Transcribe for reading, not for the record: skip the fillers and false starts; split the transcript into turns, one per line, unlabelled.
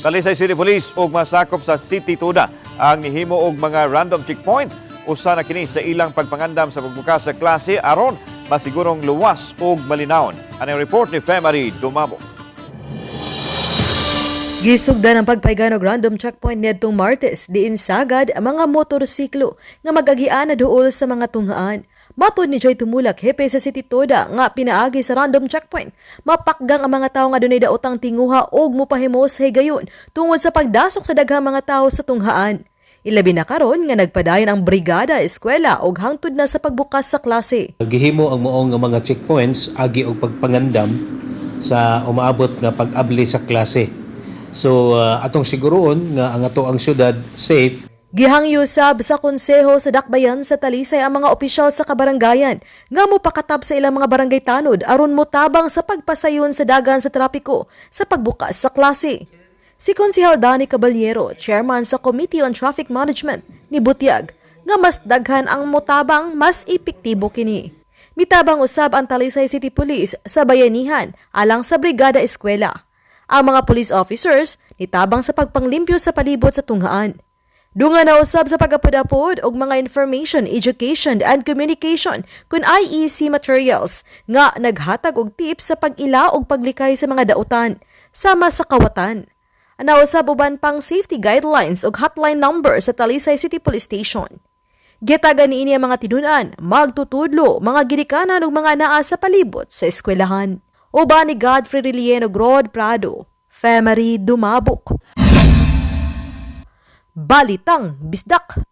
Talisay City Police ug masakop sa City Toda ang nihimo og mga random checkpoint. Usa na kini sa ilang pagpangandam sa pagbukas sa klase aron masigurong luwas ug malinawon. Ang report ni Femary Dumabo.
Gisugdan ang pagpaygan og random checkpoint niadtong Martes diin sagad ang mga motorsiklo nga magagian na duol sa mga tunghaan. Matod ni Joy Tumulak, hepe sa City Toda, nga pinaagi sa random checkpoint, mapakgang ang mga tawo nga dunay daotang tinguha og mopahimo sa higayon tungod sa pagdasok sa daghang mga tawo sa tunghaan. Ilabi na karon nga nagpadayon ang brigada eskwela og hangtod na sa pagbukas sa klase.
Gihimo ang maong nga mga checkpoints agi og pagpangandam sa umaabot nga pag-abli sa klase. So atong siguroon nga ang ato ang syudad safe.
Gihangyo sab sa konseho sa Dakbayan sa Talisay ang mga opisyal sa kabarangayan nga mopakatab sa ilang mga barangay tanod aron motabang sa pagpasayon sa dagan sa trapiko sa pagbukas sa klase. Si Konsehal Danny Caballero, chairman sa Committee on Traffic Management ni Butyag, nga mas daghan ang motabang, mas epektibo kini. Mitabang usab ang Talisay City Police sa bayanihan alang sa Brigada Eskwela. Ang mga police officers nitabang sa pagpanglimpyo sa palibot sa tunghaan. Dunga na usab sa pag-apod-apod og mga information, education and communication kun IEC materials nga naghatag og tips sa pag-ila og paglikay sa mga dautan sama sa kawatan. Ana usab uban pang safety guidelines ug hotline number sa Talisay City Police Station. Gitagan niini ang mga tinunan, magtutudlo, mga ginikanan ug mga naa sa palibot sa eskwelahan. Uban ni Godfrey Rilieno, Grod Prado, Femery Dumabok. Balitang Bisdak.